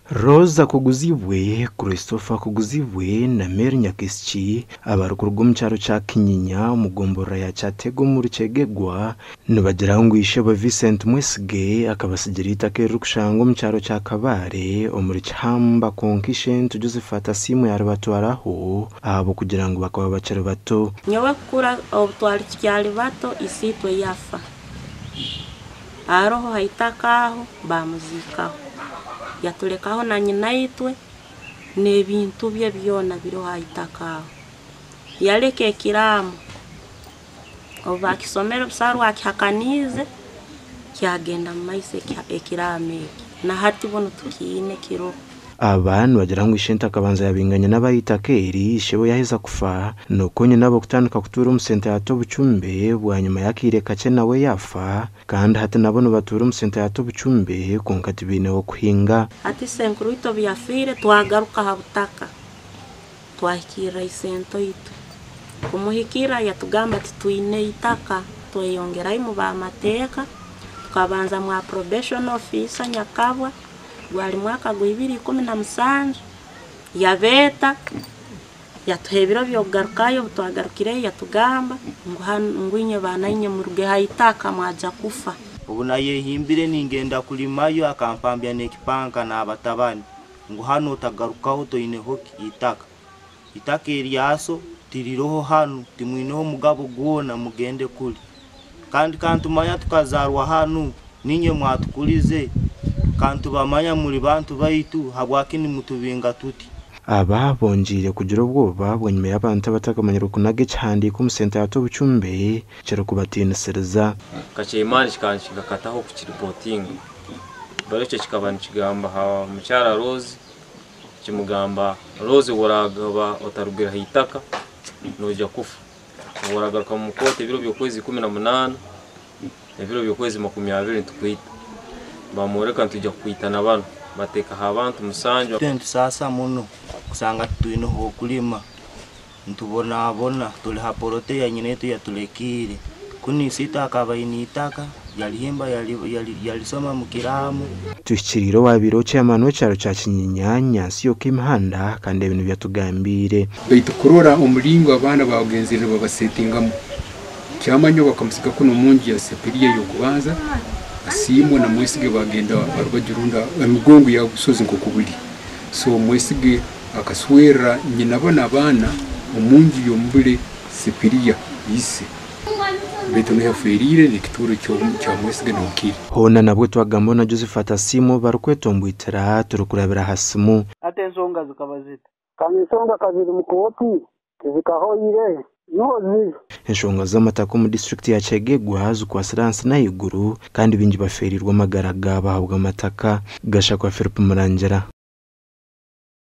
Rose Akuguzibwe, Christopher Akuguzibwe na Mary Nyakisiki abarikuruga omu kyaro kya Kinyinya omu gomborora ya Kyatega omuri Kyegegwa nibagira ngu ishebo Vincent Mwesige akabatsigira eitaka eririkushangwa omu kyaro kya Kabale omuri Kihamba kwonka ishentu Josephat Asiimwe yaribatwaraho ahabw'okugira ngu bakaba bakiri bato. Nyowe kukura obu twali tukyali bato isiitwe yafa. Haroho ha itaka aho baamuziikaho. Yatulekaho na nyina itwe n'ebintu bye byona biriho ha itaka aho. Yaleka ekiraamo. Obu baakisomere busaho akihakaniize, kyagenda mu maiso ekiraamo eki. Na hati bunu tukiine kiroho. Aba nibagira ngu ishento akabanza yabinga nyina aba eitaka eri ishebo yaheza kufa nikwo nyinabo kutandika kutuura omu senta ya Tobucumbe bwanyima y'akaire kakye nawe yaafa kandi hati nabo nibatuura omu senta ya Tobucumbe kwonka tibaineho kuhinga. Hati isenkuru itwe obu yafiire twagaruka ha butaka twahikirra isento itwe. Kumuhikirra yatugamba titwine itaka tweyongerayo mu bamateeka tukabanza mwa probation officer Nyakabwa gwali mwaka gwa 2017 yabeeta yatuha ebiro by'okugarukayo. Obu twagarukireyo yatugamba ngu inye baana inye muruge ha itaka mwaja kufa. Obu nayehimbire ningenda kulimayo akampambya n'ekipanka n'abatabani ngu hanu otagarukaho toineho itaka. Itaka eryaso tiriroho hanu timwineho omugabo gwona mugende kuli. Kandi kantumanya tukazarwa hanu ninye mwatukurize kantubamanya muri bantu baitu habwaki nimutubinga tuti. Aba bongiire kugira obwoba bwanyima y'abantu abatakamanyire kunaga ekihandiiko omu senta ya Tobucumbe kirikubatiinisiriza. Kacheimani kikakataho kukiripotinga. Baro ekyo kikaba nikigamba ha mukyara Rose, kimugamba Rose woragaba otarugira ha itaka noija kufa. Woragaruka mu kooti ebiro by'okwezi 18, ebiro by'okwezi 20 nitukwita. Bamworeka nituija kukwita na bano. Bateekaho abantu 7. Nitusaasa muno kusanga titwineho okulima nitubonabona tuli ha porote ya nyina yetu yatulekiire. Kunu isiitwe akaba aine itaka yalihimba yalisoma mu kiraamo. Tuhikiriire owabiire chairman w'ekyaro kya Kinyinya Nyansi Yokemihanda kandi ebintu byatugambiire. Baitu kurora omulingo abaana bagenzire babasetingamu kyamanyo bakamusiga kuno mungi ya sepiriya y'okubanza Asiimwe na Mwesige bagenda barubajurunda emigongo ya busozi nk'okubuli. So Mwesige akaswera nyina bana abaana omunju y'omubule sepiriya ise. Baitu niho yaferire n'ekituuro kya Mwesige n'okiri. Hoona nabwo twagamba na Josephat Asiimwe barikwetomboitera turikurabira ha simu. Ate ensonga zikaba zita? Kandi ensonga kaziri mu kooti zikahoire. Enshonga z'amataka omu disitulikiti ya Kyegegwa zikwasire ahansi n'ahaiguru kandi baingi baferirwe amagara gaabo ahabw'amataka. Gashakwa Philip Murangira.